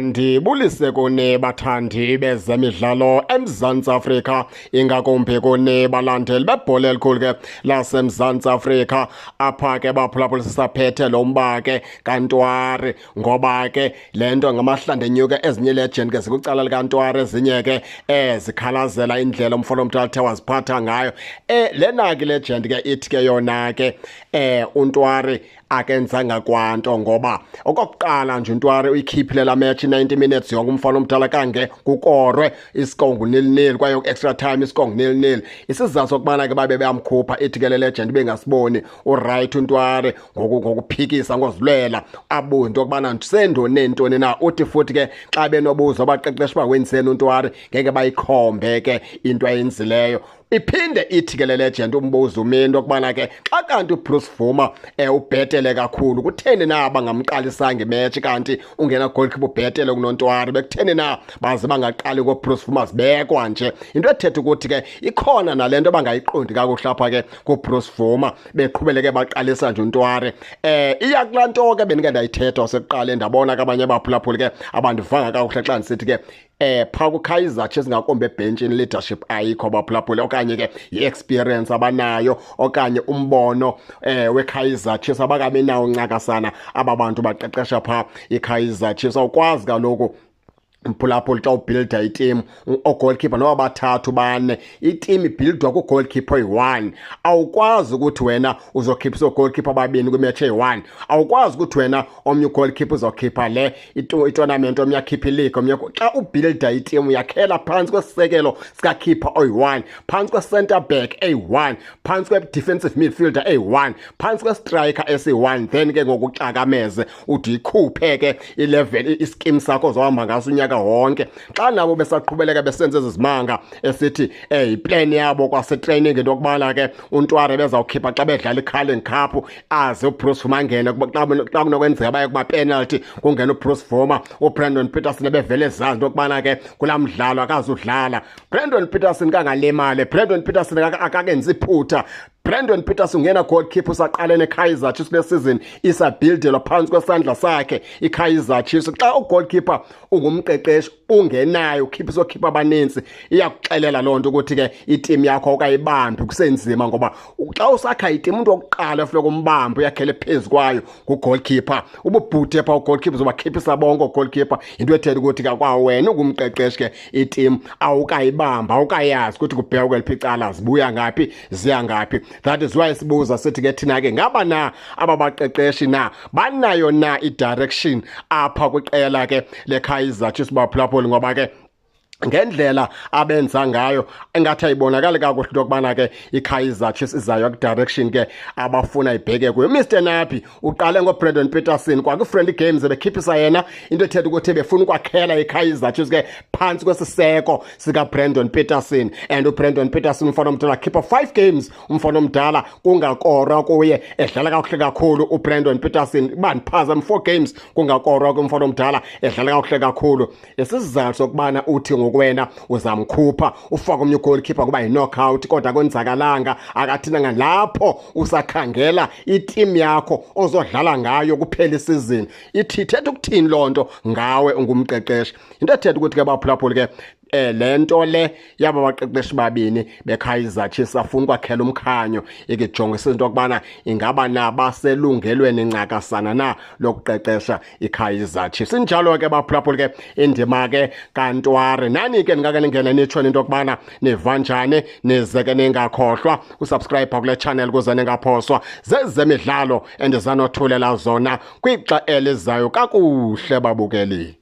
Ndibulise kuni bathandi bezemidlalo eMzantsi Afrika, ingakumbi kuni balandeli bebhola elikhulu ke laseMzantsi Afrika. Apha ke baphulaphula sisaphethe lo mba ke kaNtwari, ngoba ke le nto ngamahlanda enyuka. Ezinye legend ke zikucala likaNtwari, ezinye ke zikhalazela indlela umfana omdala athe waziphatha ngayo. Lena ke legend ke ithi ke yona ke uNtwari akenzanga kwanto, ngoba okokuqala nje uNtwari uyikhiphile la match 90 minutes yonke umfana omdala kange kukorwe iscore ngu-0-0, kwaye extra time iscore ngu-0-0. Isizathu sokubana ke babe beyamkhupha, ithi ke le legend bengasiboni uright uNtwari ngokuphikisa ngozilwela abuze into yokubana sendone ntoni na. Uthi futhi ke xa benobuza abaqeqeshi uba wenzeni uNtwari, ngeke bayikhombe ke into ayenzileyo. Iphinde ithi ke le legend umbuzo umini into yokubana ke xa kanti uBruce Bvuma ubhetele kakhulu, kutheni na bangamqalisanga imatch? Kanti ungena goalkeeper ubhetele kunoNtwari, bekutheni na baze bangaqali ngoBruce Bvuma? Zibekwa nje into ethetha ukuthi ke ikhona nale nto bangayiqondi kakuhle apha ke kuBruce Bvuma, beqhubeleke baqalisa nje uNtwari. Iya kulaa nto ke bendike ndayithetha wasekuqaleni, ndabona ke abanye abaphulaphuli ke abandivanga kakuhle xa ndisithi ke phaa kuKaizer Chiefs, ngakumbi ebhentshini, leadership ayikho baphulaphule, okanye ke i-experience abanayo okanye umbono weKaizer Chiefs abakabi nawo ncakasana aba bantu baqeqesha phaa iKaizer Chiefs. Awukwazi kaloku mphulaphuli xa ubuilda iteam ogoalkeeper noba bathathu bane, iteam ibuildwa kugoalkeeper oyi-1. Awukwazi ukuthi wena uzokhiphisa ogoalkeeper ababini kwimatch eyi-1. Awukwazi ukuthi wena omnye ugoalkeeper uzokhipha le itournament, omnye akhiphe ileague, omnye. Xa ubuilda iteam uyakhela phantsi kwesisekelo sikakeeper oyi-1, phantsi kwe-center back eyi-1, phantsi kwe-defensive midfielder eyi-1, phantsi kwe-striker esiyi-1. Then ke ngoku uxakameze ude uyikhuphe ke ilevel ischeme sakho ozohamba ngaso unyaka wonke. Xa nabo besaqhubeleka besenza ezi zimanga esithi yiplan yabo kwasetraining into yokubana ke uNtware bezawukhipha xa bedlala i-Carling Cup, aze uBruce Bvuma angene xa kunokwenzeka baye kuma-penalty, kungena uBruce Bvuma. UBrandon Petersen ebevele ezazi into yokubana ke kulaa mdlalo akazudlala. Brandon Petersen kangalimali, Brandon Petersen akakenzi iphutha. Brandon Petersen ungena goalkeeper usaqale neKaizer Chiefs kule season, isabuildelwa phantsi kwesandla sakhe iKaizer Chiefs. Xa ugoalkeeper ungumqeqeshi ungenayo ukhipha isokhipha abaninzi, iyakuxelela loo nto ukuthi ke iteam yakho awukayibambi, kusenzima, ngoba xa usakha iteam umntu wokuqala efuneka umbambe uyakhele phezu kwayo ngugoalkeeper. Ububhuthe phaa ugoalkeeper, uzobakhiphisa bonke ogoalkeeper. Into ethetha ukuthi ke kwawena ungumqeqeshi ke iteam awukayibamba, awukayazi ukuthi kubheka kweliphi icala, zibuya ngaphi, ziya ngaphi. That is why sibuza sithi ke thina ke ngaba na aba baqeqeshi na banayo na i-direction apha kwiqela ke leKaizer Chiefs baphulaphuli, ngoba ke ngendlela abenza ngayo engathi ayibonakali kakuhle into yokubana ke iKaizer Chiefs izayo ku-direction ke abafuna ibheke kuyo. Mr Nabi uqale ngoBrandon Petersen kwakwi-friendly games bekhiphisa yena, into ethetha ukuthi befuna ukwakhela iKaizer Chiefs ke phantsi kwesiseko sikaBrandon Petersen. And uBrandon Petersen umfana omdala khipha 5 games umfana omdala kungakorwa kuye, edlala kakuhle kakhulu uBrandon Petersen. Bandiphazama, 4 games kungakorwa kumfana omdala, edlala kakuhle kakhulu. Isizathu sokubana uthi ngokwena uzamkhupha ufake omnye ugoalkeeper kuba yi-knockout, kodwa kwenzakalanga akathinanga lapho usakhangela iteam yakho ozodlala ngayo kuphela isizini. Ithi ithetha ukuthini loo nto ngawe ungumqeqeshi? Into ethetha ukuthi ke baphulaphuli ke le nto le yaba baqeqeshi babini beKaizer Chiefs afuna ukwakhela umkhanyo ikijongisa into yokubana ingaba na baselungelweni ncakasana na lokuqeqesha iKaizer Chiefs. Injalo ke baphulaphuli ke indima ke kaNtware. Nani ke ningake ningene nitsho into yokubana niva njani, nize ke ningakhohlwa usubscribe kule channel ukuze ningaphoswa zezemidlalo endizanothulela zona kwixa elizayo. Kakuhle babukeli.